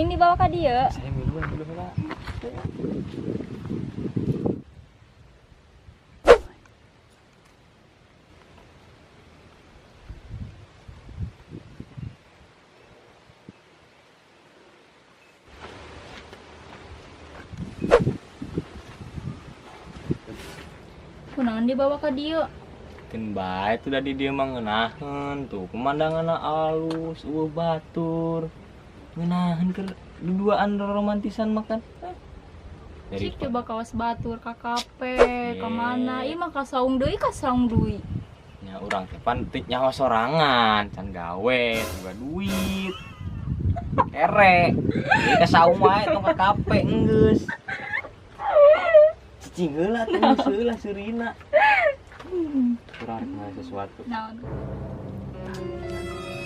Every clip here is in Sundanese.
Penting dibawa ka dieu. Saya miluan dulu heula. Kunaon dibawa ka dieu? Keun bae tuh da di dieu mah ngeunaheun tuh pemandanganna alus, eueuh batur. Ngeunaheun keur duduaan romantisan makan. Cik coba kawas batur ka kafe, ka mana? Ieu mah ka saung deui, ka saung deui. Nya urang teh pan teu nyaho sorangan, can gawe, boga duit. Kere. Jadi ka saung wae tong ka kafe enggeus. Cicing heula tuh geus heula seurina. Kurang rek meuli sesuatu. Naon?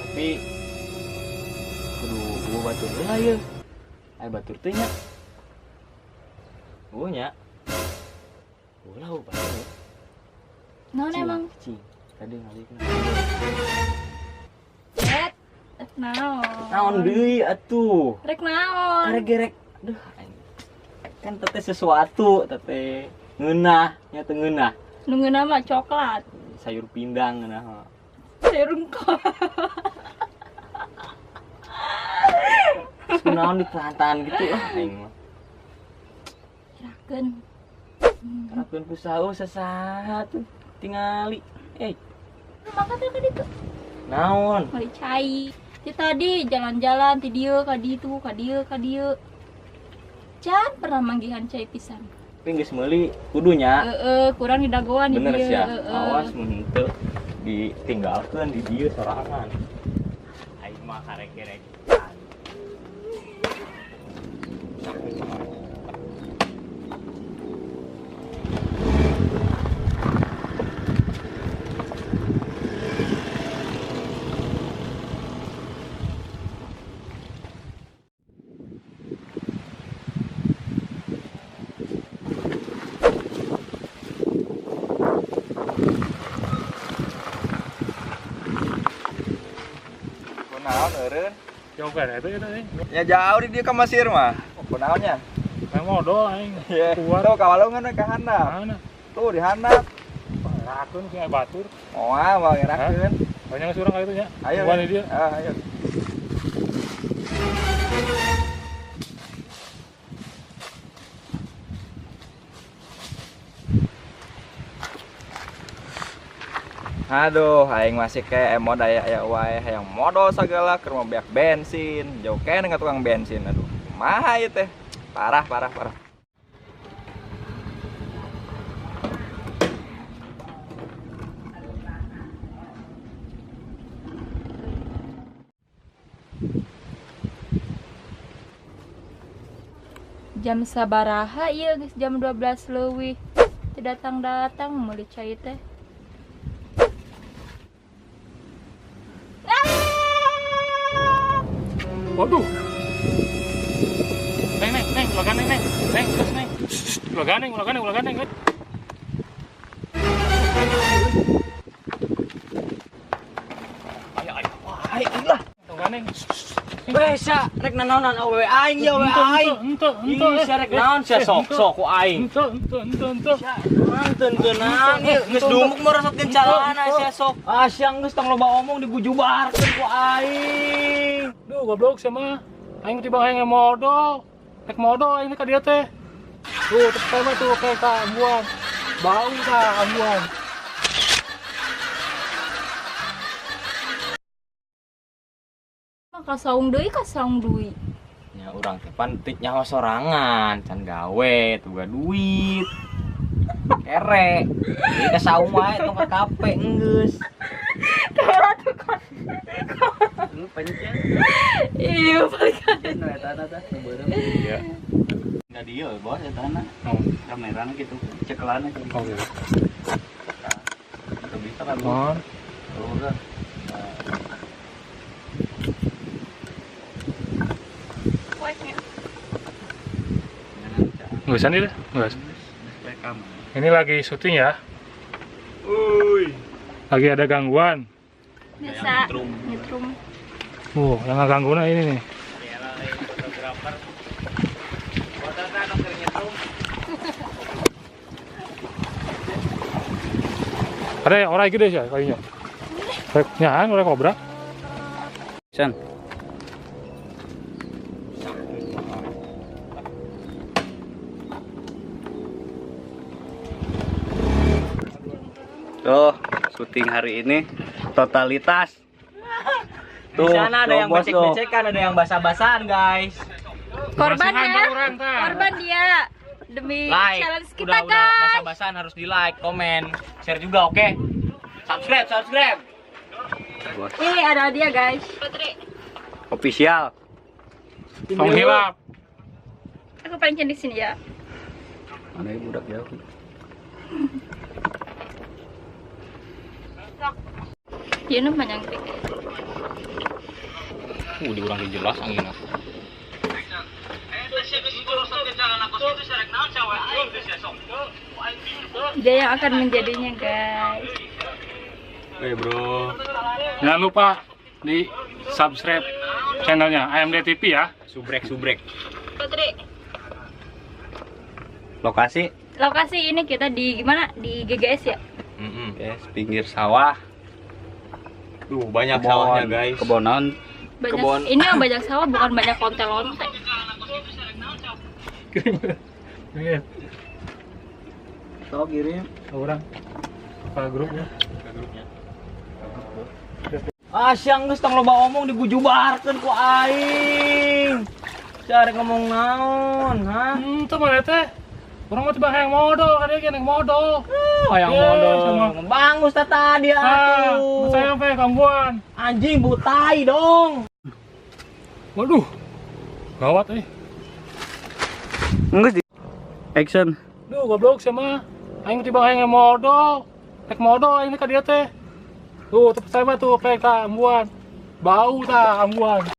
Tapi kudu eueuh batur heula ieu. Aya batur teh nya. Eueuh nya. Eueuh lah eueuh batur. Naon emang? Cicing. Tadi ngalikna. Rek. Rek naon? Naon deui atuh? Rek naon? Karek gerek. Aduh aing. Kan teteh sesuatu, teteh ngeunah, nya teu ngeunah. Nu ngeunah mah coklat. Sayur pindang ngeunah mah. Sayur rungkol. Terus kunaon ditahan-tahan gitu ah aing mah. Kirakeun. Kirakeun ku saha sasaha tuh tingali. Mangkat teh ka ditu. Naon? Meuli cai. Ti tadi jalan-jalan ti dieu ka ditu, ka dieu ka dieu. Can pernah manggihan cai pisan. Tapi geus meuli kudunya. Heeh, kurang didagoan di Bener dieu. sia. Awas mun henteu ditinggalkeun di dieu sorangan. Aing mah karek-gerek. Kunaon eureun? Jauh kan itu eta euy. Ya jauh di dieu ka Mesir mah. Kunaon nya? Kayak modal aing. Kuat. Tuh ka walungan we ka handap. Mana? Tuh di handap. Ngerakeun si batur. Moal moal ngerakeun. Banyak geus urang ka itu nya. Ayo. Buan di dieu. Ah, ayo. Aduh, aing masih kayak emot aya aya wae hayang modal sagala keur mau beak bensin, jauh keneh ka tukang bensin. Aduh, kumaha ieu teh? Parah, parah, parah. Jam sabaraha ieu geus jam 12 leuwih. Teu datang-datang meuli cai teh. Waduh. Neng, neng, neng, ulah gandeng, neng. Neng, terus neng. Ulah gandeng, ulah gandeng, ulah gandeng. Ayo, ayo, ayo, lah. Tong gandeng. Weh, sia, rek nanaonan awewe aing ya, awewe aing. Henteu, henteu, Ih, sia rek naon sia sok, sok ku aing. Henteu, henteu, henteu, henteu. Sia, henteu, henteu naon ieu, geus dumuk merosotkeun calana sia sok. Ah, sia geus tong loba omong digujubarkeun ku aing. Duh, goblok sia mah. Aing tiba aing modal. Rek modal aing ka dieu teh. Tuh, teh mah tuh kayak ka ambuan. Bau ka ambuan. Ka saung deui, ka saung deui. Nya urang teh pan teu nyaho sorangan, can gawe, teu boga duit. Kere. Jadi ka saung wae tong ka kafe enggeus. Lu pencet. Iya, balik. Nu eta teh nu beureum. Iya. Enggak dieu bos eta na. Oh, Kamerana gitu, cekelana gitu. oh gitu. Itu bisa kan. Mon. Udah. Nggak usah nih deh, nggak usah. Ini lagi syuting ya. Uy. Lagi ada gangguan. Bisa nyetrum. Yang ngeganggu nah ini nih. Ada orang gede sih kayaknya. Nyaan orang kobra. San. Tuh, syuting hari ini totalitas. Tuh, di sana ada yang becek-becekan, ada yang basah-basahan, guys. Korban ya. Korban dia demi like. Challenge kita, udah, guys. Udah basah-basahan harus di like, komen, share juga, oke? Okay? Subscribe, subscribe. Ini ada dia, guys. Putri. Official. Tong hilap. Aku paling cantik sini ya. Mana ibu budak jauh. Dia nu panjang. Di urang jelas angin aku. Dia yang akan menjadinya, guys. Hey bro, jangan lupa di subscribe channelnya AMD TV ya. Subrek. Putri. Lokasi? Lokasi ini kita di gimana? Di GGS ya? Yes, pinggir sawah. Duh, banyak kebon, sawahnya guys. Kebonan. Banyak, kebon. Ini yang banyak sawah bukan banyak kontel-lonte. Kirim. Tau kirim. Orang ke grupnya. Ke grupnya. Ah, siang geus tong loba omong digujubarkeun ku aing. Cari ngomong naon, ha? Teu mana teh? Urang mah tiba hayang modal, kan dia yang modal. Hayang modal. Bangus tah tadi atuh. Saya sampai kambuan. Anjing butai dong. Waduh. Gawat euy. Geus di action. Duh, goblok sama. Aing tiba hayang modal. Rek modal aing ka dieu teh. Tuh, saya mah tuh kayak ambuan. Bau tah ambuan.